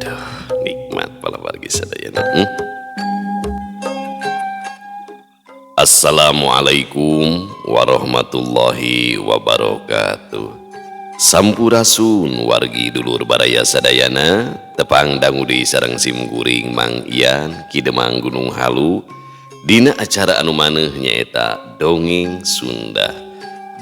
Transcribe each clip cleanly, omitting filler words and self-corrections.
Aduh, nikmat palawargi sadayana. Assalamualaikum warahmatullahi wabarakatuh. Sampurasun wargi dulur baraya sadayana, tepang dangu deui sareng sim kuring Mang Ian Ki Demang Gunung Halu dina acara anu maneuh nyaeta Dongeng Sunda.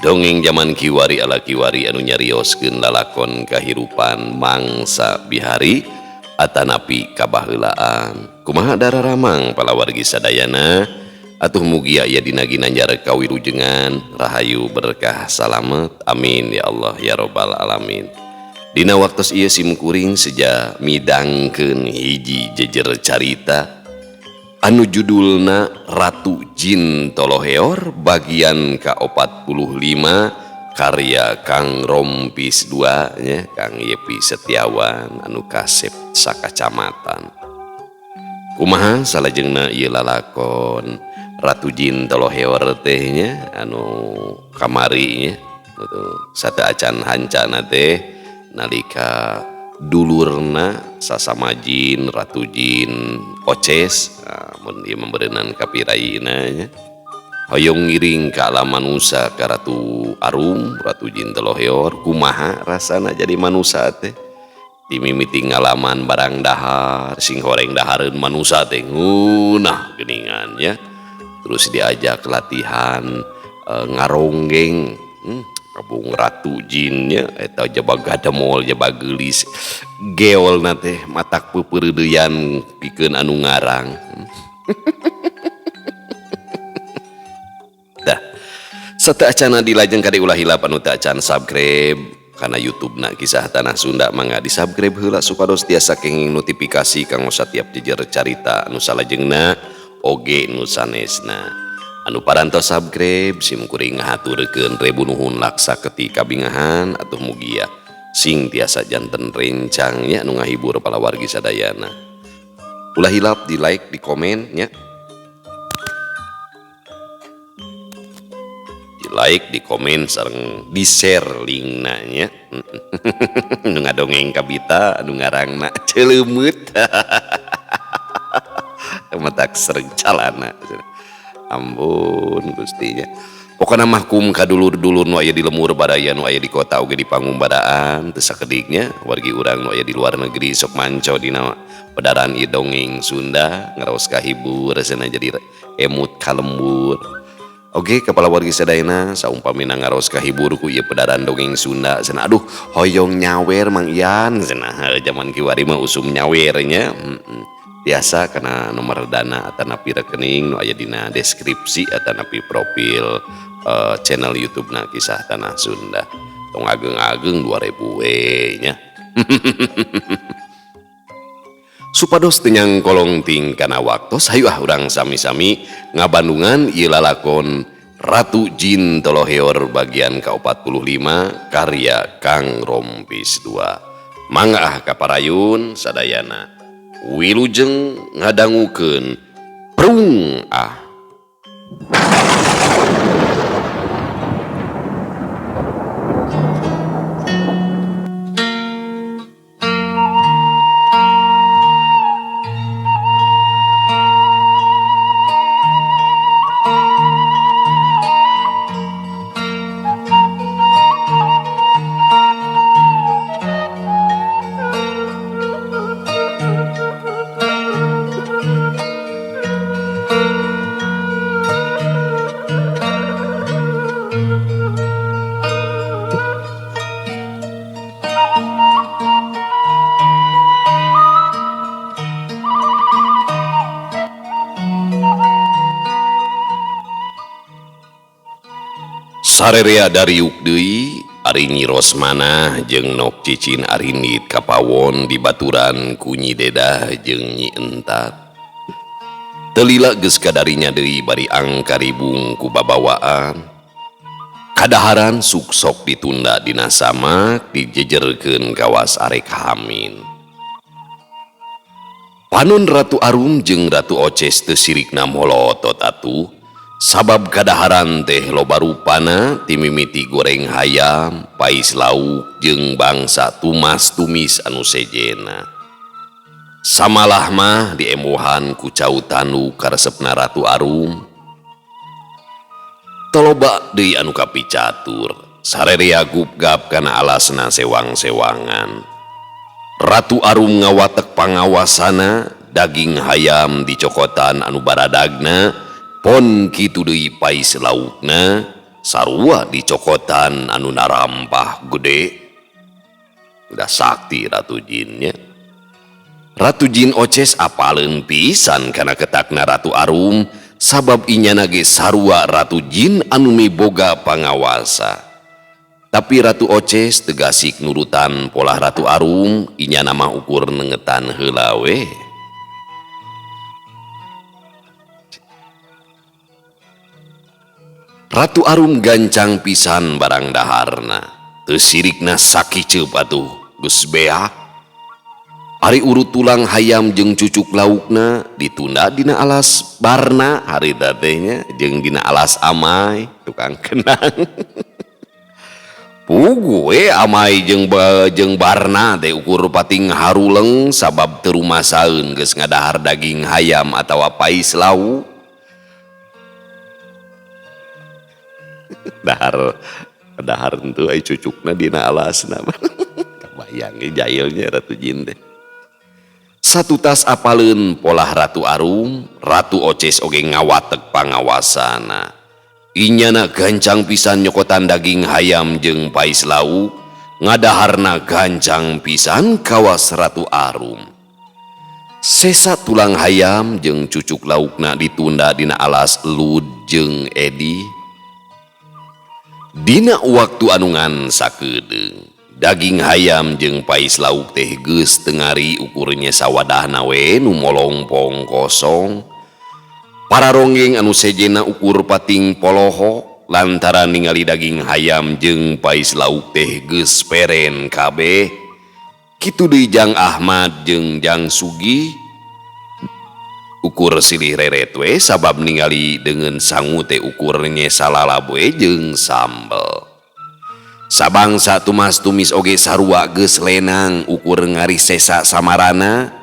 Dongeng zaman kiwari ala kiwari anu nyarioskeun lalakon kahirupan mangsa bihari atanapi kabaheulaan. Kumaha dararamang palawargi sadayana? Atuh mugia aya dina ginanjar kawilujengan, rahayu berkah salamet. Amin ya Allah ya robbal alamin. Dina waktos ieu sim kuring seja midangkeun hiji jejer carita anu judulna Ratu Jin Toloheor bagian ka-45 karya Kang Rompis 2 nya Kang Yepi Setiawan anu kasep sakacamatan. Kumaha salajengna ieu lalakon Ratu Jin Toloheor teh nya anu kamari nya sateuacan hancana teh nalika dulurna sasama jin Ratu Jin Oces mun ieu memberenan kapirayina nya hoyong ngiring ka alam manusa ka Ratu Arum Ratu Jin Toloheor. Kumaha rasana jadi manusa teh dimimiti ngalaman barang dahar sing horeng dahareun manusa teh ngeunah geuningan nya. Terus diajak latihan ngaronggeng, kabung Ratu Jinnya eta jaba gademol jaba geulis geolna teh matak peupeureudeyan pikeun anu ngarang. Dah sateuacana dilajeng kade ulah hilap anu teu acan subscribe kana YouTube na Kisah Tanah Sunda mangga di-subscribe heula supados tiasa kenging notifikasi kanggo satiap jejer carita anu salajengna oge nu sanesna. Anu parantos subscribe sim kuring ngahaturkeun rebu nuhun laksa ketika bingahan atuh mugia sing tiasa janten rencang nya anu ngahibur palawargi sadayana. Ulah hilap di like, di komen nya. Di like, di komen sareng di share linkna nya. Nu ngadongeng kabita anu ngarangna ceuleumut. Matak sereng calana. Ampun gustinya. Pokona mah kum ka dulur-dulur nu aya di lemur baraya nu aya di kota oge di pangumbaraan teu sakediknya wargi urang nu aya di luar negeri sok manco dina pedaran ieu dongeng Sunda ngaraos kahibur cenah jadi emut ka lembur. Oke kepala wargi sadayana saumpamina ngaraos kahibur ku ieu pedaran dongeng Sunda cenah aduh hoyong nyawer Mang Ian cenah zaman kiwari mah usum nyawer nya. Biasa karena nomor dana atanapi rekening nu aya dina deskripsi atanapi profil channel YouTube na Kisah Tanah Sunda. Tong ageng-ageng 2000 we nya. Supados teu nyangkolong ting kana waktos hayu ah urang sami-sami ngabandungan ieu lalakon Ratu Jin Toloheor bagian ka-45 karya Kang Rompis 2. Mangga ah kaparayun sadayana. Wilujeng ngadangukeun prung ah. Sarerea dariuk deui ari Nyi Rosmanah jeung Nok Cicin arindit kapawon di baturan ku Nyi Dedah jeung Nyi Entat. Telila geus kadarinya deui bari angkaribung ku babawaan. Kadaharan suksok ditunda dina samak dijejerkeun kawas arek hamin. Panon Ratu Arum jeung Ratu Oces teu sirikna molotot atuh. Sabab kadaharan teh loba rupana timimiti goreng hayam, pais lauk jeung bangsa tumas tumis anu sejena. Samalah mah diembohan ku cau tanduk karesepna Ratu Arum. Teu loba deui anu kapicatur, sarerea gupgap kana alasna sewang-sewangan. Ratu Arum ngawatek pangawasana, daging hayam dicokotan anu baradagna, pon kitu deui pais laukna, sarua dicokotan anu narampah gede. Udah sakti Ratu Jinnya. Ratu Jin Oces apaleun pisan kana ketakna Ratu Arum, sabab inyana ge sarua Ratu Jin anu miboga pangawasa. Tapi Ratu Oces teu gasik nurutan polah Ratu Arum, inyana mah ukur nengetan heula we. Ratu Arum gancang pisan barang daharna. Teu sirikna sakiceup atuh geus beak. Ari urut tulang hayam jeung cucuk laukna ditunda dina alas barna harita teh nya jeung dina alas amai tukang kenang. Puguh we amai jeung barna teh ukur pating haruleng sabab teu rumasaeun geus ngadahar daging hayam atawa pais lauk. Dahar dahar henteu ai cucukna dina alasna. Kabayang ge jailnya Ratu Jin teh. Satutas apaleun polah Ratu Arum, Ratu Oces oge ngawatek pangawasana. Inyana gancang pisan nyokotan daging hayam jeung pais lauk, ngadaharna gancang pisan kawas Ratu Arum. Sesa tulang hayam jeung cucuk laukna ditunda dina alas Lud jeung Edi. Dina waktu anu ngan sakedeung, daging hayam jeung pais lauk teh geus tengari ukurnya sawadahna we nu molongpong kosong. Para ronggeng anu sejenna ukur pating polohok lantaran ningali daging hayam jeung pais lauk teh geus peren kabeh. Kitu deui Jang Ahmad jeung Jang Sugi ukur silih reret we sabab ningali deungeun sangu teh ukurnya salalab we jeung sambel. Sabangsa tumas tumis oge sarua geus lenang ukur ngarisesa samarana.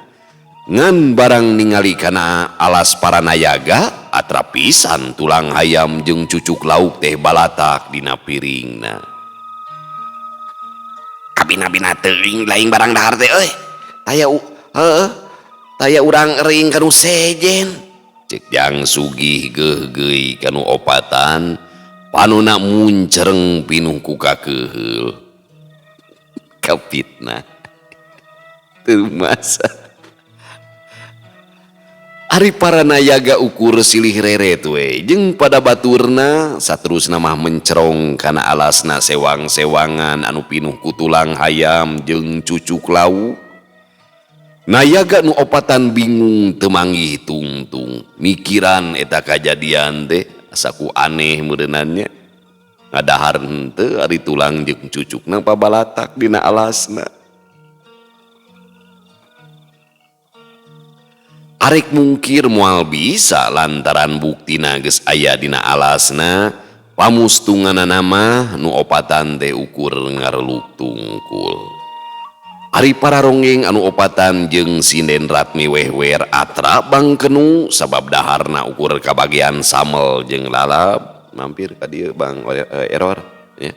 Ngan barang ningali kana alas paranayaga atra pisan tulang hayam jeung cucuk lauk teh balatak dina piringna. Kabina-bina teuing lain barang dahar teh euy. Taya heueuh. Taya urang ering kanu sejen. Cek Jang Sugih geugeuy kanu opatan, panona muncereng pinuh ku kakeuheul. Kapitna. Teu masa. Ari paranayaga ukur silih reret we jeung pada baturna saterusna mah mencerong kana alasna sewang-sewangan anu pinuh ku tulang hayam jeung cucuk lauk. Nayaga nu opatan bingung teu manggih tungtung mikiran eta kajadian teh asa ku aneh meureunannya ngadahar henteu ari tulang jeung cucukna pabalatak dina alasna. Arek mungkir moal bisa lantaran buktina geus aya dina alasna, pamustunganana mah nu opatan teh ukur ngareluk tungkul. Ari para ronggeng anu opatan jeung sinden Ratmi wehwer atra bangkenu sabab daharna ukur kabagian samel jeung lalap. Mampir ka dieu Bang error ya.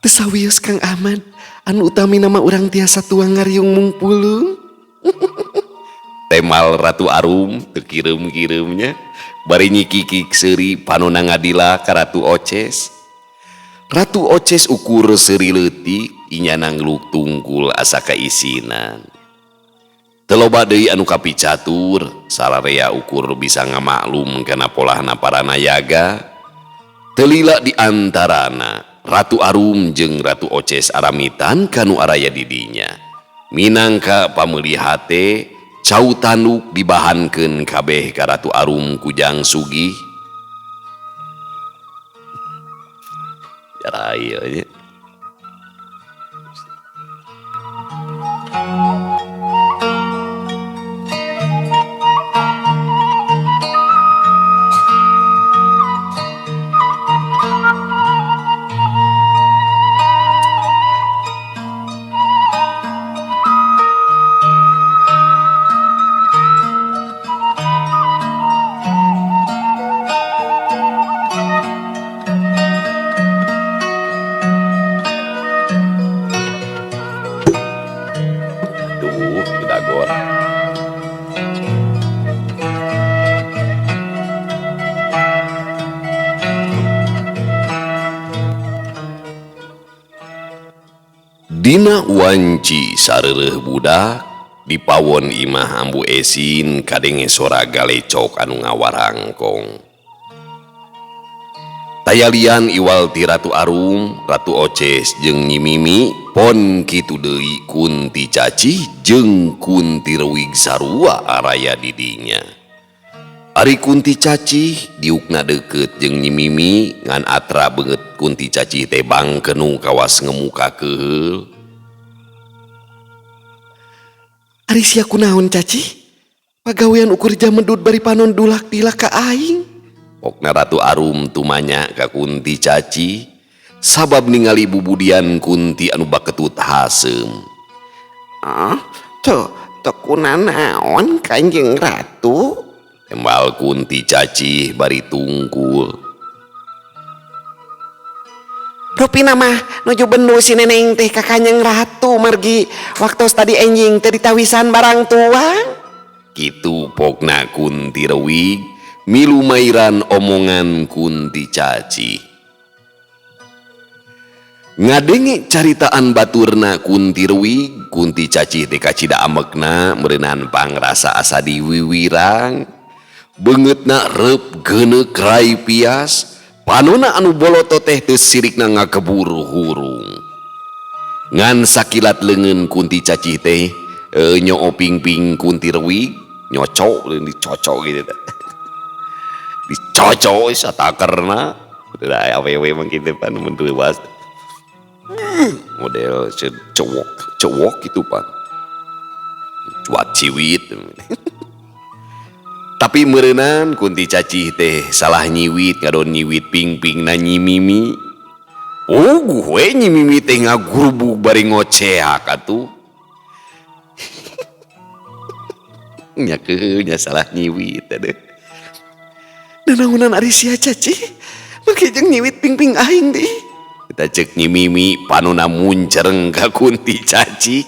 Teu sawios Kang Ahmad, anu utami nama urang tiasa tuang ngariung mungpulung. Temal Ratu Arum teu kireum-kireumnya bari nyikikik seuri panona ngadila ka Ratu Oces. Ratu Oces ukur seuri leutik inyana ngeluk tungkul asa kaisinan. Teu loba deui anu kapicatur, sararea ukur bisa ngamaklum kana polahna para nayaga. Teu lila di antarana Ratu Arum jeung Ratu Oces aramitan kanu araya di dinya. Minangka pameuli hate, cau tanduk dibahankeun kabeh ka Ratu Arum ku Jang Sugih. Jarail nya. Bogor. Dina wanci sareureuh budak di pawon imah Ambu Esin kadenge sora galecok anu ngawarangkong. Tayalian iwal ti Ratu Arum, Ratu Oces jeung Nyi Mimi pon kitu deui Kunti Cacih jeung Kunti Rewig sarua araya di dinya. Ari Kunti Cacih diukna deukeut jeung Nyi Mimi ngan atra beungeut Kunti Cacih teh bangkenu kawas ngemuka keheul. Ari sia kunaon Cacih? Pagawean ukur jamedud bari panon dulak tilak ka aing. Pokna Ratu Arum tumanya ka Kunti Cacih sabab ningali bubudian Kunti anu baketut haseum. Ah, teu kunanaon Kanjeng Ratu? Tembal Kunti Cacih bari tungkul. Rupina mah nuju bendu si neneng teh ka Kanjeng Ratu margi waktos tadi enjing teh ditawisan barang tuang. Kitu pokna Kunti Rewig milu mairan omongan Kunti Cacih. Ngadenge caritaan baturna Kunti Rewig, Kunti Cacih teh kacida amekna meureunan pangrasa asa diwiwirang. Beungeutna reup geuneuk rai pias. Panona anu boloto teh teu sirikna ngakebur hurung. Ngan sakilat leungeun Kunti Cacih teh nyoo pingping Kunti Rewig, nyocok dicocok gitu teh. Dicocok satakerna. Da awewe mah kitu pan mun teu was. Model cewok, cewok gitu pan. Cuat ciwit. Tapi meureunan Kunti Cacih teh salah nyiwit ngadon nyiwit pingpingna Nyi Mimi. Puguh we Nyi Mimi teh ngagurubug bari ngoceak atuh. Nya keuheuh nya salah nyiwit aduh. Nanaonan ari sia Cacih? Make jeung nyiwit pingping aing deui. Kita cek Nyi Mimi panona muncereng ka Kunti Cacih.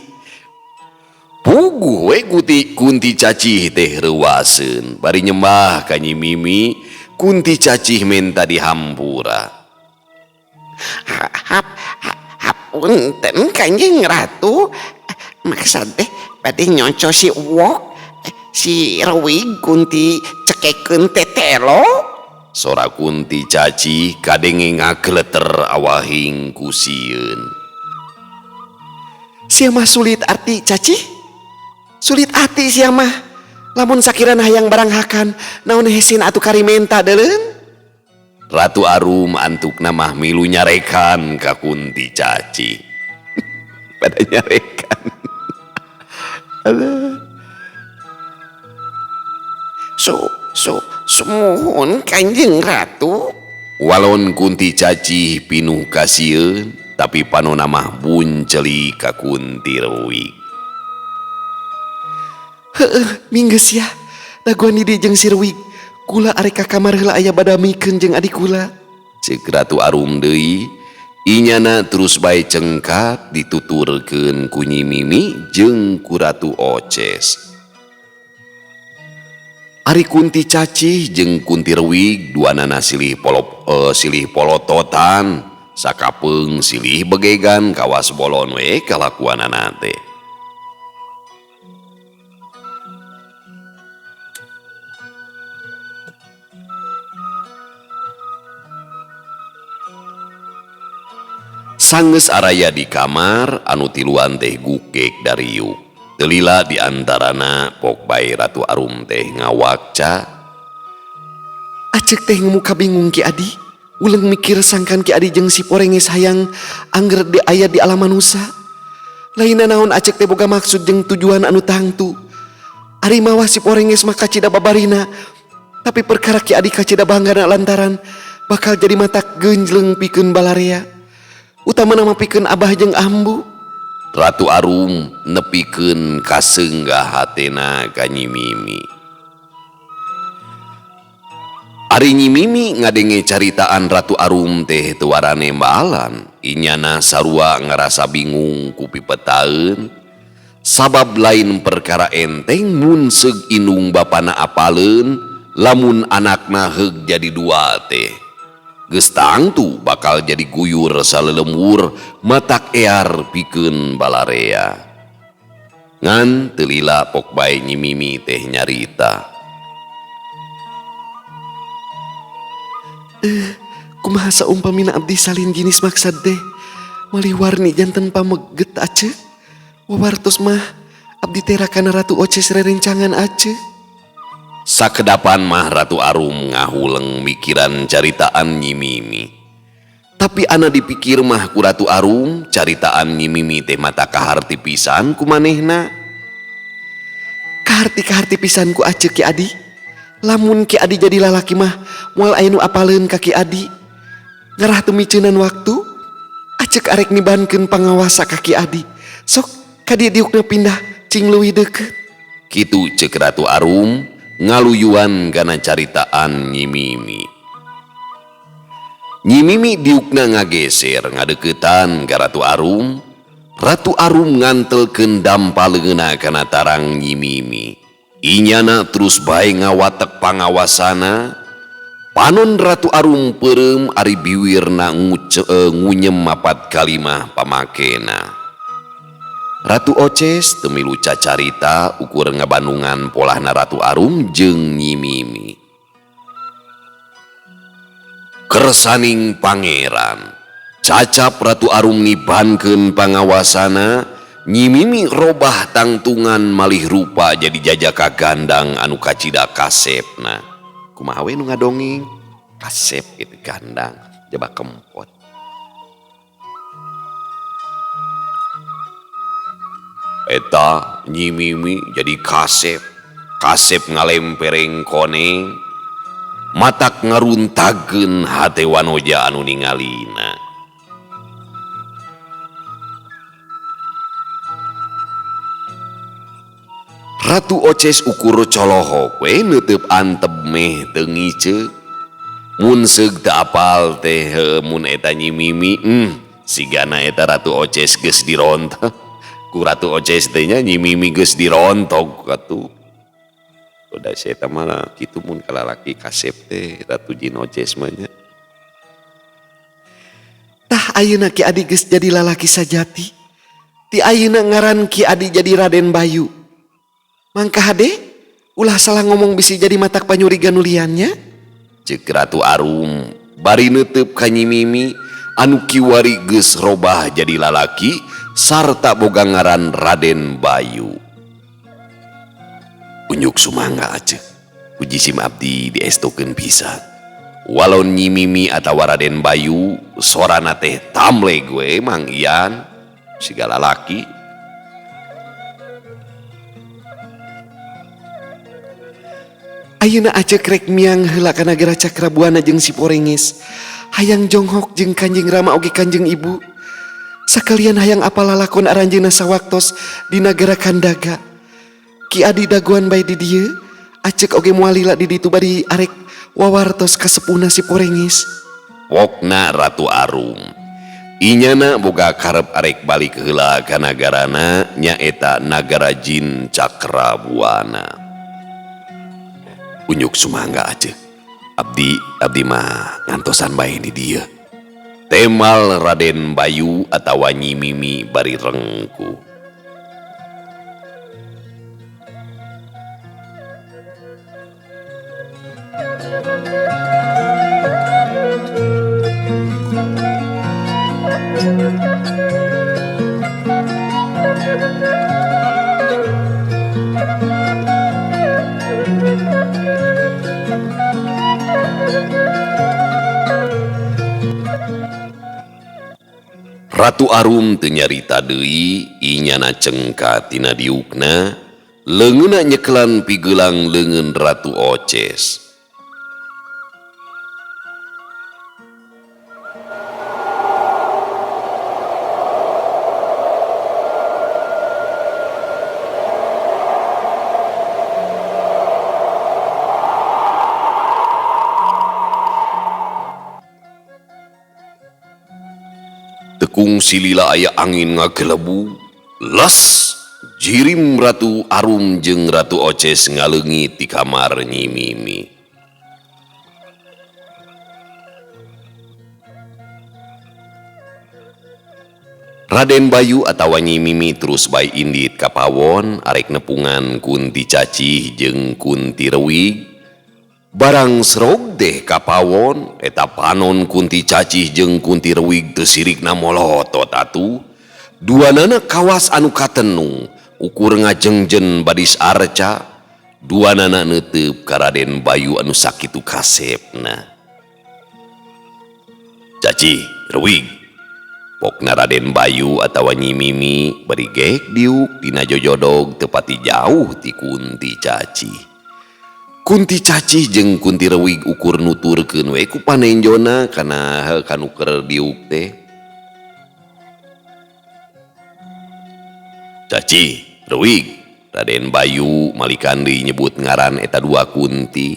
Puguh we Kunti Cacih teh reuaseun bari nyembah ka Nyi Mimi. Kunti Cacih menta dihampura. Hapunten Kanjeng Ratu, maksad teh bade nyoco si Uwok si Rewig Kunti cekekeun tetelo. Sora Kunti Cacih kadenge ngageleter awahing ku sieun. Sia mah sulit arti Cacih. Sulit ati sia mah. Lamun sakirana hayang barang hakan, naon hesin atuh karimenta deuleuh. Ratu Arum antukna mah milu nyarekan ka Kunti Cacih. Pada nyarekan. Alah. Sumuhun Kanjeng Ratu. Walon Kunti Cacih pinuh kasieun, tapi panona mah bunceli ka Kunti Rewig. Heeh, minggeus ya. Dagoan di jeung si Rewig. Kula arek ka kamar heula aya badamikeun jeung adik kula. Ceuk Ratu Arum deui, inyana terus bae cengkat dituturkeun ku Nyi Mimi jeung ku Ratu Oces. Ari Kunti Cacih jeung Kunti Rewig duanana silih silih polototan, sakapeung silih begegan kawas bolon we kalakuanana teh. Sanggeus araya di kamar anu tiluan teh gukek dariuk. Telila di antarana pok bae Ratu Arum teh ngawakca. Acek teh ngemuka bingung Ki Adi. Uleng mikir sangkan Ki Adi jeung si Porenges hayang angger di aya di alam manusa. Lainna naon acek teh boga maksud jeung tujuan anu tangtu. Ari mawa si Porenges mah kacida babarina. Tapi perkara Ki Adi kacida banggana lantaran bakal jadi mata genjleng pikeun balarea. Utama nama pikeun abah jeung ambu. Ratu Arum nepikeun kaseunggah hatena ka Nyi Mimi. Ari Nyi Mimi ngadenge caritaan Ratu Arum teh teu warane balan. Inyana sarua ngarasa bingung ku pipetaeun. Sabab lain perkara enteng mun seug indung bapana apaleun lamun anakna heug jadi dua teh. Geus tangtu bakal jadi guyur salelembur matak ear pikeun balarea. Ngan teu lila pok bae Nyi Mimi teh nyarita. Kumaha saumpamina abdi salin jinis maksad teh malih warni janten pameget aceuk. Wawartos mah abdi teh rakana Ratu Oces rerencangan aceuk. Sakedapan mah Ratu Arum ngahuleng mikiran caritaan Nyi Mimi. Tapi ana dipikir mah ku Ratu Arum caritaan Nyi Mimi teh mata kaharti pisan ku manehna. Kaharti-kaharti pisan ku aceuk Ki Adi. Lamun Ki Adi jadi lalaki mah moal aya nu apaleun ka Ki Adi. Ngarah teu miceunan waktu aceuk arek nibankeun pangawasa ka Ki Adi. Sok ka dieu diukna pindah cing leuwih deukeut. Kitu ceuk Ratu Arum ngaluyuan kana caritaan Nyi Mimi. Nyi Mimi diukna ngageser ngadeuketan ka Ratu Arum. Ratu Arum ngantelkeun dampa leungeunna kana tarang Nyi Mimi. Inyana terus bae ngawatek pangawasana. Panon Ratu Arum peureum ari biwirna ngunyem mapat kalimah pamakena. Ratu Oces teu milu cacarita ukur ngabandungan polahna Ratu Arum jeung Nyi Mimi. Kersaning pangeran, cacap Ratu Arum nibankeun pangawasana, Nyi Mimi robah tangtungan malih rupa jadi jajaka gandang anu kacida kasepna. Kumaha we nu ngadongeng? Kasep gitu gandang, jaba kempot. Eta Nyi Mimi jadi kasep, kasep ngalempereng koneng, matak ngaruntageun hate wanoja anu ningalina. Ratu Oces ukur colohok we neuteup antep meh teu ngiceuk. Mun seug teu apal teh mun eta Nyi Mimi, sigana eta Ratu Oces geus dirontok. Ku Ratu Oces teh nya Nyi Mimi geus dirontok atuh. Udah saya eta mah kitu mun ka lalaki kasep teh Ratu Jin Oces mah nya. Tah ayeuna Ki Adi geus jadi lalaki sajati. Ti ayeuna ngaran Ki Adi jadi Raden Bayu. Mangka hade ulah salah ngomong bisi jadi matak panyuriga nu liannya. Ceuk Ratu Arum bari neuteup ka Nyi Mimi anu kiwari geus robah jadi lalaki sarta boga ngaran Raden Bayu. Unjuk sumangga aceuk ku jisim abdi diestokeun pisan. Walon Nyi Mimi atawa Raden Bayu sorana teh tamle gue Mang Ian siga lalaki. Ayeuna aceuk rek miang heula ka nagara Cakrabuana jeung si Porenges. Hayang jonghok jeung Kanjeng Rama oge Kanjeng Ibu. Sakalian hayang apal lalakon aranjeunna sawaktos di nagara Kandaga. Ki Adi dagoan bae di dieu, aceuk oge moal lila di ditu bari arek wawartos ka sepuhna si Porenges. Pokna Ratu Arum. Inyana boga karep arek balik heula ka nagarana nyaeta nagara Jin Cakrabuana. Unjuk sumangga aceuk. Abdi mah ngantosan bae di dieu. Temal Raden Bayu atawa Nyi Mimi bari rengkuh. Ratu Arum teu nyarita deui inyana cengka tina diukna leungeunna nyekelan pigelang leungeun Ratu Oces. Tekung silila aya angin ngagelebu, les Jirim Ratu Arum jeung Ratu Oces ngaleungit di kamar Nyi Mimi. Raden Bayu atawa Nyi Mimi terus bae indit ka pawon arek nepungan Kunti Cacih jeung Kunti Rewig. Barang serog deh ka pawon eta panon Kunti Cacih jeung Kunti Rewig teu sirikna molotot atuh. Duanana kawas anu katenung ukur ngajengjen badis arca. Duanana neuteup ka Raden Bayu anu sakitu kasepna. Cacih, Rewig, pokna Raden Bayu atawa Nyi Mimi bari geek diuk dina jojodog teu pati jauh ti Kunti Cacih. Kunti Cacih jeung Kunti Rewig ukur nuturkeun we ku panenjona kana kanu keur diuk teh. Cacih, Rewig, Raden Bayu malikan deui nyebut ngaran eta dua kunti.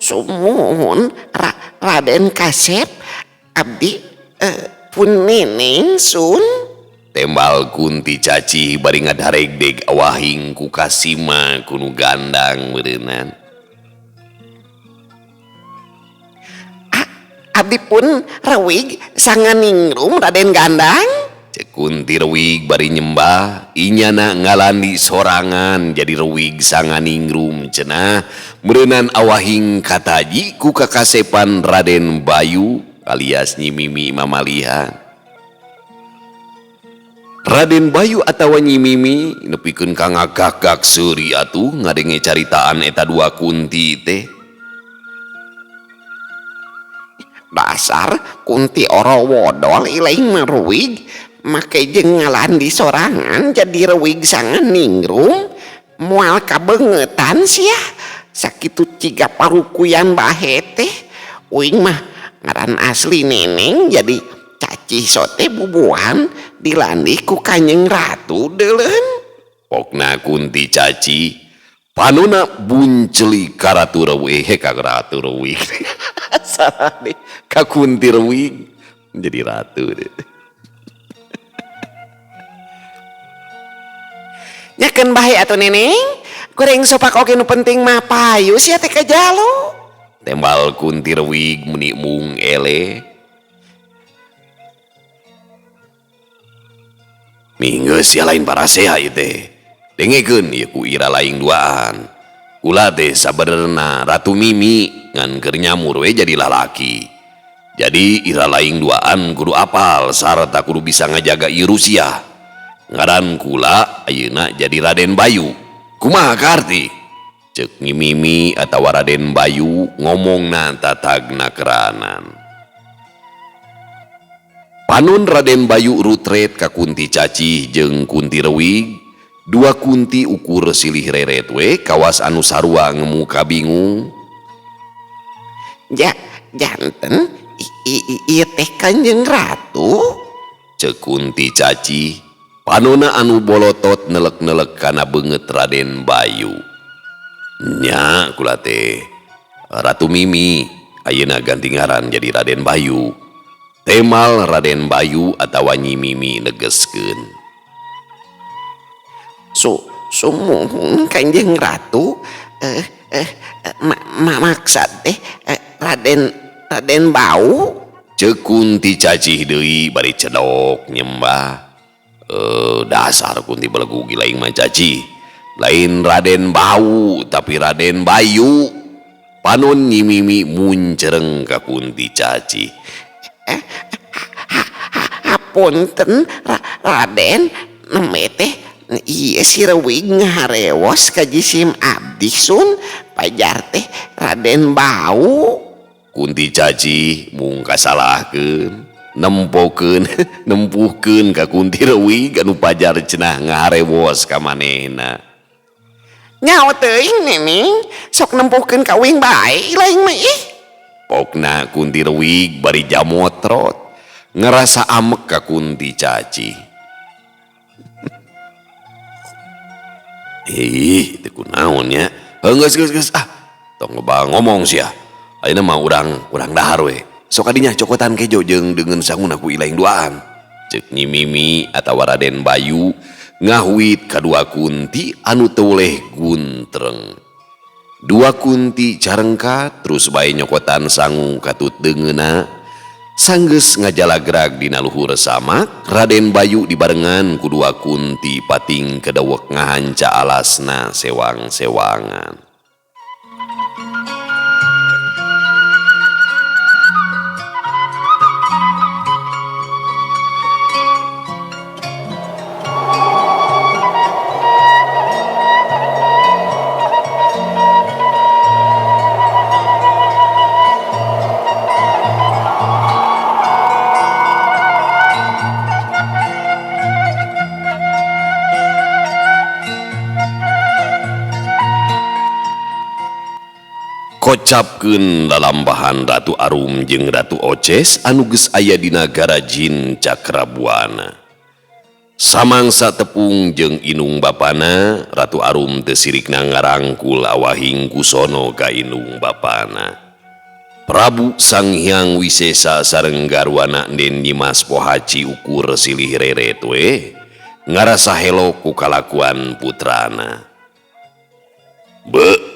Sumuhun Raden Kasep abdi pun nining sun. Tembal Kunti Cacih bari ngadaregdeg awahing ku kasima kunu gandang meureunnan. Abdi pun Rewig sanganingrum Raden Gandang. Cek Kunti Rewig bari nyembah inyana ngalandi sorangan jadi Rewig sanganingrum cenah meureunnan awahing kataji ku kakasepan Raden Bayu alias Nyi Mimi mamalihan. Raden Bayu atawa Nyi Mimi nepikeun ka ngagagak seuri atuh ngadenge caritaan eta dua kunti teh. Dasar Kunti orowodol ilaing meruwig make jeung ngalandi sorangan jadi Rewig sanganingrum moal kabeungetan sia sakitu ciga parukuyan bahe teh. Uing mah ngaran asli Neneng jadi Cacih sote bubuhan dilandi ku Kanjeng Ratu deuleun. Pokna Kunti Cacih panona bunceli ka Ratu Rewig, ka Ratu Rewig. Salah deh, ka Kunti Rewig jadi ratu deh. Nyakeun bae atuh Neneng, goreng sopak oge nu penting mah payu sia teh ka jalo. Tembal Kunti Rewig meni mung ele. Minggeus sia lain parasea ieu teh. Dengekeun ieu ku ira laing duaan. Kula teh sabenerna Ratu Mimi ngan keur nyamur we jadi lalaki. Jadi ira laing duaan kudu apal sarta kudu bisa ngajaga ieu Rusia. Ngaran kula ayeuna jadi Raden Bayu. Kumaha kaarti? Ceuk Nyi Mimi atawa Raden Bayu ngomongna tatagna keranan. Panon Raden Bayu rutret ka Kunti Cacih jeung Kunti Rewig. Dua kunti ukur silih reret we kawas anu sarua ngemu kabingung. Ja, janten ieu teh Kanjeng Ratu. Ceuk Kunti Cacih panona anu bolotot nelek-nelek kana beungeut Raden Bayu. Nya kula teh Ratu Mimi ayeuna ganti ngaran jadi Raden Bayu. Temal Raden Bayu atawa Nyi Mimi negeskeun. Sumuhun Kanjeng Ratu, maksad teh Raden Bau. Ceuk Kunti Cacih deui bari cedok nyembah. Dasar Kunti belegu laing mah Cacih. Lain Raden Bau tapi Raden Bayu. Panon Nyi Mimi muncereng ka Kunti Cacih. Hapunten Raden neme teh ieu si Rewig ngaharewos ka jisim abdi sun pajar teh Raden Bau. Kunti Cacih mung kasalahkeun nempokeun nempuhkeun ka Kunti Rewig anu pajar cenah ngaharewos ka manehna. Nyaho teuing Neneng sok nempuhkeun ka uing bae laing mah ih. Pokna Kunti Rewig bari jamotrot ngerasa amek ka Kunti Cacih. Ih, teu kunaon nya. Geus geus geus ah, tong loba ngomong sia. Ayeuna mah urang dahar we. Sok kadinya cokotan kejo jeung deungeun sanguna ku ilaing duaan. Cek Nyi Mimi atawa Raden Bayu ngahuit ka dua kunti anu teu weleh guntreng. Dua kunti carengkat terus bae nyokotan sangu katut deungeuna. Sanggeus ngajalagrag dina luhur samak, Raden Bayu dibarengan ku dua kunti pating kedewek ngahanca alasna sewang-sewangan. Kocapkeun lalampahan Ratu Arum jeung Ratu Oces anu geus aya dina garajin Cakrabuana. Samangsa tepung jeung inung bapana, Ratu Arum teu sirikna ngarangkul awahing kusono ka inung bapana. Prabu Sanghyang Wisesa sareng garwana Den Nyimas Pohaci ukur silih reret we ngarasa helo ku kalakuan putrana. Be,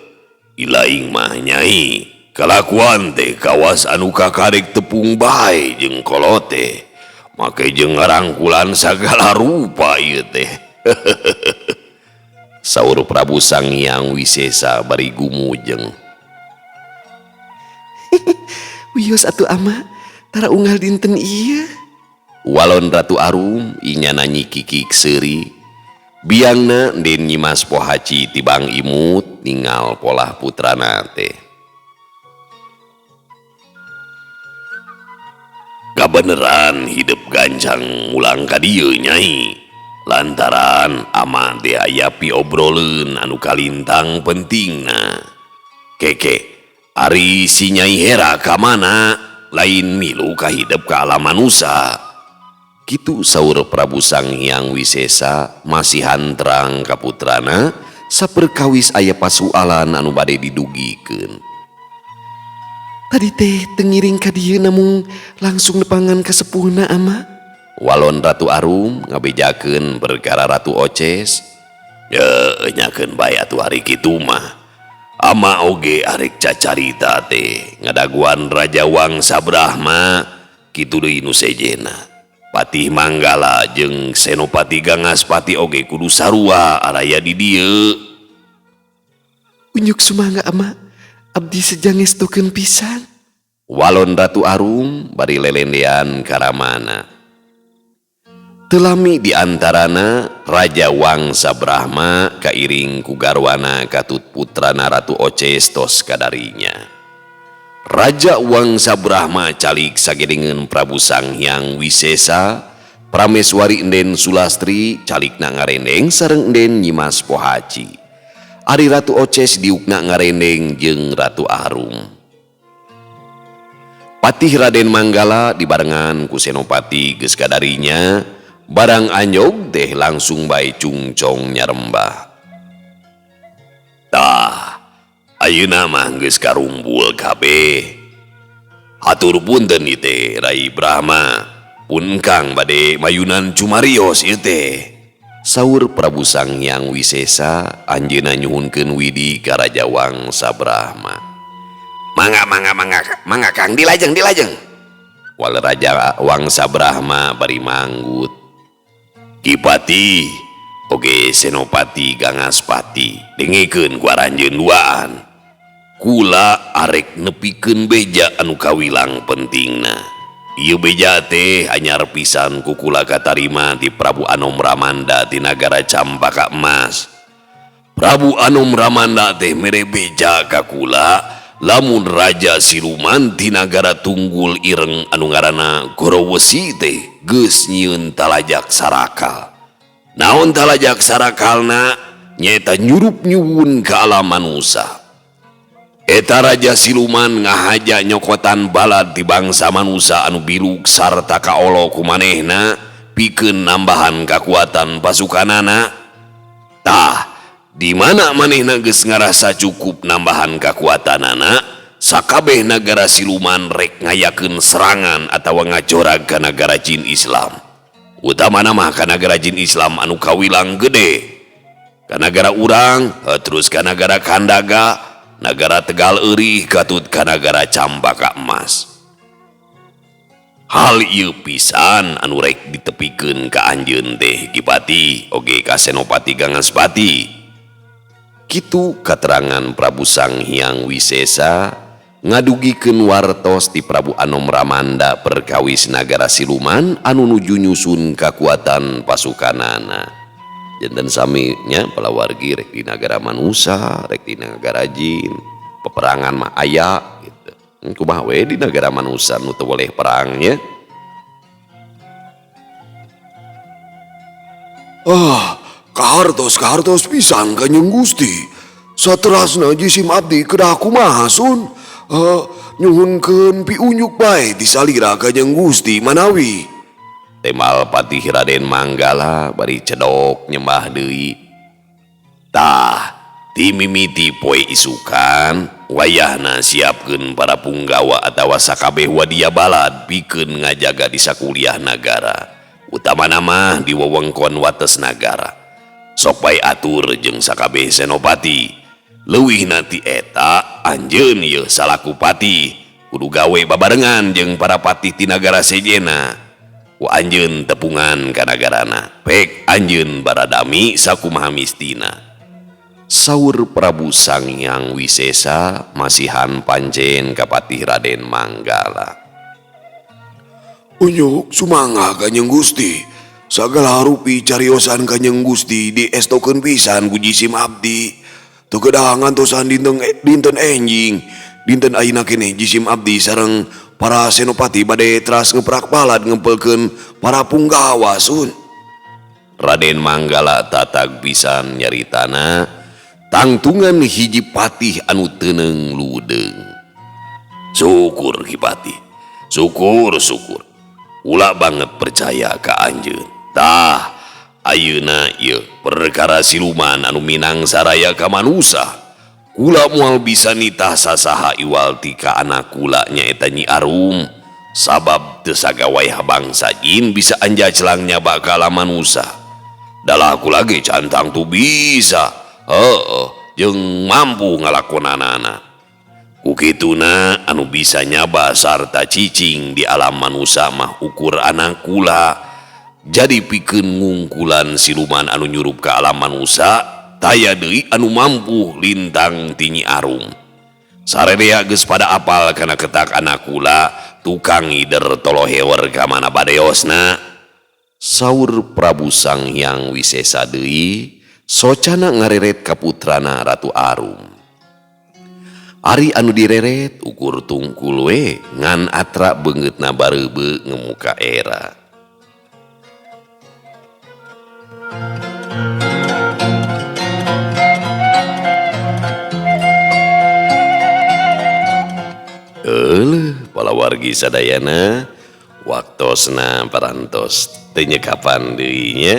ilaing mah nyai, kalakuan teh kawas anu kakarek tepung bae jeung kolote, make jeung ngarangkulan sagala rupa ieu teh. Saur Prabu Sanghyang Wisesa bari gumujeng. Wios atuh ama, tara unggal dinten ieu. Walon Ratu Arum inyana nyikikik seuri. Biangna Den Nyimas Pohaci tibang imut ningal polah putrana teh. Kabeneran hidup gancang mulang ka dieu nyai. Lantaran ama teh aya piobroleun anu kalintang pentingna. Keke, ari si Nyai Hera ka mana? Lain milu ka hidep ka alam manusa. Kitu saur Prabu Sanghyang Wisesa masihan terang ka putrana saperkawis aya pasualan anu bade didugikeun. Tadi teh teu ngiring ka dieu namung langsung nepangan ka sepuhna ama. Walon Ratu Arum ngabejakeun perkara Ratu Oces. Ye, nyakeun bae atuh ari kitu mah. Ama oge arek cacarita teh ngadaguan Raja Wangsa Brahma kitu deui nu sejena. Patih Manggala jeung Senopati Gangaspati oge kudu sarua araya di dieu. Unjuk sumangga ama, abdi sejang ngestokeun pisan. Walon Ratu Arum bari lelendean karamana. Telami di antarana Raja Wangsa Brahma kairing ku garwana katut putrana Ratu Oces tos kadarinya. Raja Wangsa Brahma calik sagedengeun Prabu Sanghyang Wisesa, Prameswari Enden Sulastri calikna ngarendeng sareng Enden Nyimas Pohaci. Ari Ratu Oces diukna ngarendeng jeung Ratu Arum. Patih Raden Manggala dibarengan ku Senopati geus kadarinya, barang anjog teh langsung bae cungcong nyarembah. Tah, ayeuna mah geus karumbul kabeh. Hatur punten ieu teh Rai Brahma, pun kang bade mayunan cumarios ieu teh. Saur Prabu Sanghyang Wisesa anjeunna nyuhunkeun widi ka Raja Wangsa Brahma. Mangga mangga mangga mangga Kang dilajeng dilajeng. Wal Raja Wangsa Brahma bari manggut. Ki Patih oge Senopati Gangaspati dengekeun ku aranjeun duaan. Kula arek nepikeun beja anu kawilang pentingna. Ieu beja teh anyar pisan ku kula katarima ti Prabu Anom Ramanda ti nagara Campaka Emas. Prabu Anom Ramanda teh mere beja ka kula lamun raja siluman ti nagara Tunggul Ireng anu ngaranna Gorowesi teh geus nyieun talajak sarakal. Naon talajak sarakalna? Nyaeta nyurup nyuwun ka alam manusa. Eta raja siluman ngahaja nyokotan balad ti bangsa manusa anu biluk sarta kaolo ku manehna pikeun nambahan kakuatan pasukanana. Tah, di mana manehna geus ngarasa cukup nambahan kakuatanana, sakabeh nagara siluman rek ngayakeun serangan atawa ngajorag ka nagara jin Islam. Utamana mah ka nagara jin Islam anu kawilang gede. Ka nagara urang, terus ka nagara Kandaga, nagara Tegal Eurih katut ka nagara Cambaka Emas. Hal ieu pisan anu rek ditepikeun ka anjeun teh Ki Pati oge ka Senopati Gangaspati. Kitu katerangan Prabu Sang Hyang Wisesa ngadugikeun wartos ti Prabu Anom Ramanda perkawis nagara siluman anu nuju nyusun kakuatan pasukanana. Janten sami nya palawargi rek di nagara manusa, rek di nagara jin, peperangan mah aya gitu. Kumaha we di nagara manusa nu teu boleh perang nya. Ah, kahartos pisan Kanjeng Gusti. Saterasna jisim abdi kedah kumaha sun? Nyuhunkeun piunjuk bae di salira Kanjeng Gusti manawi. Temal Patih Raden Manggala bari cedok nyembah deui. Tah, ti mimiti poe isukan wayahna siapkeun para punggawa atawa sakabeh wadia balad pikeun ngajaga di sakuliah nagara. Utamana mah di wewengkon wates nagara. Sok bae atur jeung sakabeh senopati. Leuwihna ti eta anjeun ieu salaku patih kudu gawe babarengan jeung para patih ti nagara sejena. Ku anjeun tepungan ka nagarana. Pek anjeun baradami sakumaha mistina. Saur Prabu Sang Hyang Wisesa masihan pancen ka Patih Raden Manggala. Unyuk sumangga Kanjeng Gusti. Sagala rupi cariosan Kanjeng Gusti diestokeun pisan ku jisim abdi. Teu kedah ngantosan dinten enjing. Dinten ayeuna keneh jisim abdi sareng para senopati bade teras ngeprak balad ngempelkeun para punggawa sun. Raden Manggala tatag pisan nyaritana tangtungan hiji patih anu teuneung ludeung. Syukur Ki Patih, syukur syukur. Ulah banget percaya ka anjeun. Tah, ayeuna ieu perkara siluman anu minang saraya ka manusa. Kula moal bisa nitah sasaha iwal ti ka anak kula nyaeta Nyi Arum. Sabab teu sagawayah bangsa jin bisa anjaclang nyaba ka alam manusa. Dalah kula ge can tangtu bisa. Heueuh, jeung mampu ngalakonanana. Ku kituna anu bisa nyaba sarta cicing di alam manusa mah ukur anak kula. Jadi pikeun ngungkulan siluman anu nyurup ka alam manusa, taya deui anu mampu lintang ti Nyi Arum. Sarerea geus pada apal kana ketak anak kula, tukang ngider tolohewer ka mana badeosna. Saur Prabu Sang Hyang Wisesa deui, socana ngareret ka putrana Ratu Arum. Ari anu direret ukur tungkul we ngan atra beungeutna bareubeu ngemuka era. Euleuh palawargi sadayana waktosna parantos teu nyekapan deui nya.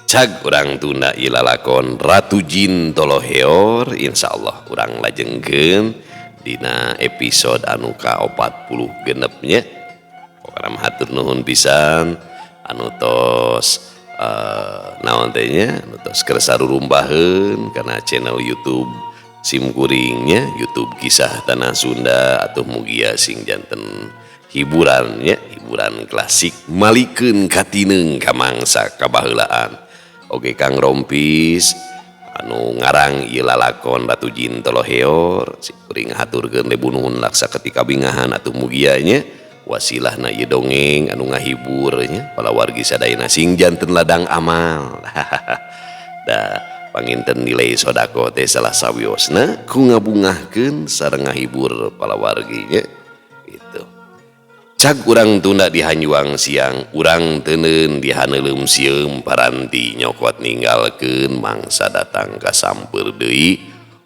Cag urang tunda ieu lalakon Ratu Jin Toloheor, insyaallah urang lajengkeun dina episode anu ka-40 genepnya. Pokona mah hatur nuhun pisan anu tos naon teh nya, anu tos kersa rurumbaheun kana channel YouTube simkuringnya, YouTube Kisah Tanah Sunda, atuh mugia sing janten hiburan nya, hiburan klasik malikeun katineung ka mangsa kabaheulaan. Oke Kang Rompis anu ngarang ieu lalakon Ratu Jin Toloheor, simkuring haturkeun lebu nuhun laksa ketika bingahan atuh mugia nya wasilahna ieu dongeng anu ngahibur nya palawargi sadayana sing janten ladang amal. Da panginten nilai sodako teh salah sawiosna ku ngabungahkeun sareng ngahibur palawargi nya gitu. Cag urang tunda di hanjuang siang, urang teuneun di haneuleum sieum paranti nyokot ninggalkeun mangsa datang ka sampeur deui.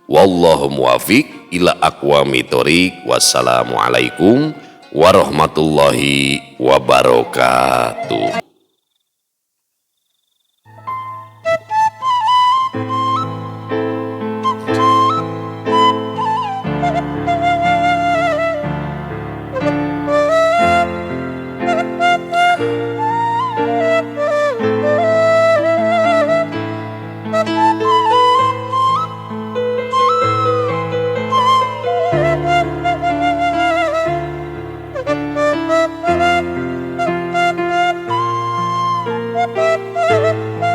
Wallahu muwafiq ila aqwamit thoriq. Wassalamualaikum warahmatullahi wabarakatuh. Thank you.